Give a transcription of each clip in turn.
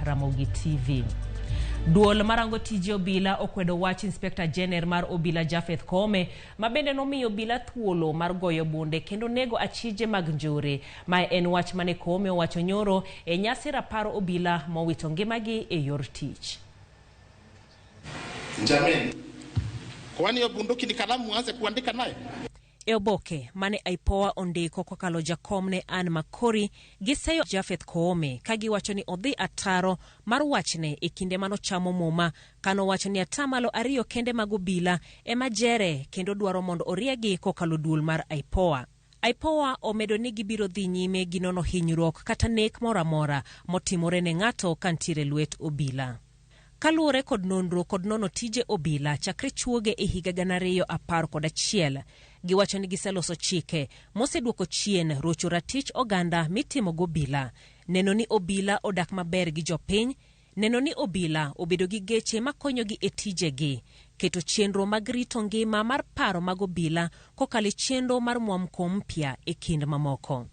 Ramogi TV. Duol marango tije obila okwedo wach Inspector General mar obila Japheth Koome ma bende nomiyo obila thuolo mar goyo bunde kendo nego achije mag njore. Mae en wach mane Koome owacho nyoro e nyasi rapar obila mowito ngimagi e yor tich. Jameni, kwani hiyo bunduki ni kalamu aanze kuandika nayo? E oboke mane IPOA ondiko kokalo jakom ne Ann Makori giseyo Japheth Koome ka giwacho ni odhi ataro mar wachne e kinde manochamo muma kanowacho ni atamalo ariyo kende mag obila ema jere kendo dwaro mondo oriegi kokalo duol mar IPOA. IPOA omedo ni gibiro dhi nyime gi nono hinyruok kata nek moro amora motimore ne ng'ato ka ntiere lwet obila. Kaluwore kod nonro kod nono tije obila chakre chuoge e higa 2011, giwacho ni giseloso chike moseduoko chien rocho ratich oganda mitimo gobila, neno ni obila odak maber gi jopiny, neno ni obila obedo gi geche makonyogi e tijegi, keto chenro mag rito ngima mar paro mag obila kokalo e chenro mar Mwamko Mpya e kind mamoko.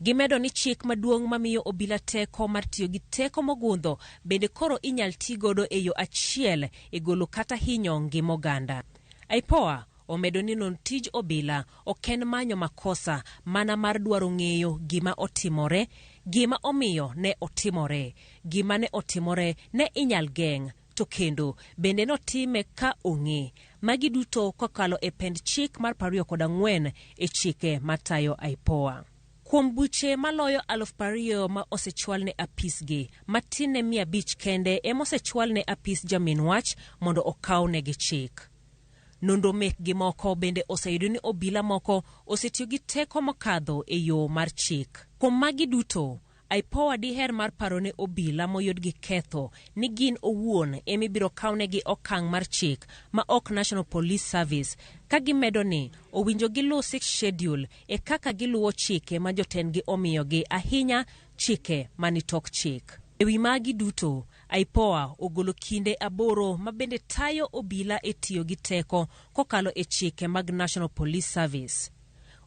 Gimedo ni chik maduong' mamiyo obila teko mar tiyo gi teko mogundho bende koro inyal ti godo e yo achiel e golo kata hinyo ngima oganda. IPOA omedo ni non tij obila ok en manyo makosa mana mar dwaro ng'eyo gima otimore, gima omiyo ne otimore, gima ne otimore ne inyal geng' to kendo bende notime ka ong'e. Magi duto kokalo e pend chik mar 24 e chike matayo IPOA. Kuom buche maloyo 20,000 ma osechwal ne apisgi, matin ne 500 kende ema osechwal ne apis jamin wach mondo okaw negi chik. Nonro mekgi moko bende oseyudo ni obila moko osetiyo gi teko mokadho e yo mar chik. Kuom magi duto, IPOA diher mar paro ne obila moyud gi ketho ni gin owuon ema ibiro kawnegi okang' mar chik ma ok National Police Service ka gimedo ni owinjo giluw sixth schedule e kaka giluwo chike ma jotendgi omiyogi ahinya chike mani tok chik. E wi magi duto, IPOA ogolo kinde aboro ma bende tayo obila e tiyo gi teko kokalo e chike mag National Police Service.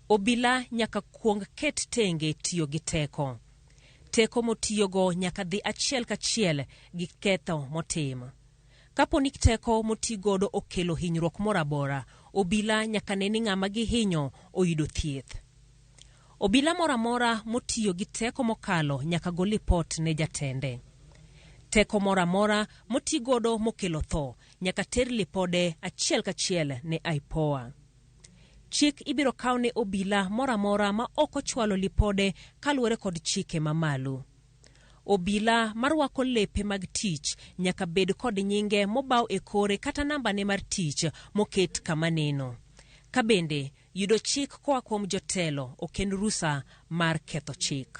Obila nyaka kuong ket tenge tiyo gi teko. Teko motiyogo nyaka dhi achiel kachiel gi ketho motim. Kapo ni teko motigodo okelo hinyruok moro amora, obila nyaka ne ni ng'ama gihinyo oyudo thieth. Obila moro amora motiyo gi teko mokalo nyaka gol lipot ne jatende. Teko moro amora motigodo mokelo tho nyaka ter lipode achiel kachiel ne IPOA. Chik ibiro kaw ne obila moro amora ma ok ochwalo lipode kaluwore kod chike mamalo. Obila marwako lepe mag tich nyaka bed kod nyinge mobaw e kore kata nambane mar tich moket kama neno. Ka bende yudo chik koa kuom jotelo ok en rusa mar ketho chik.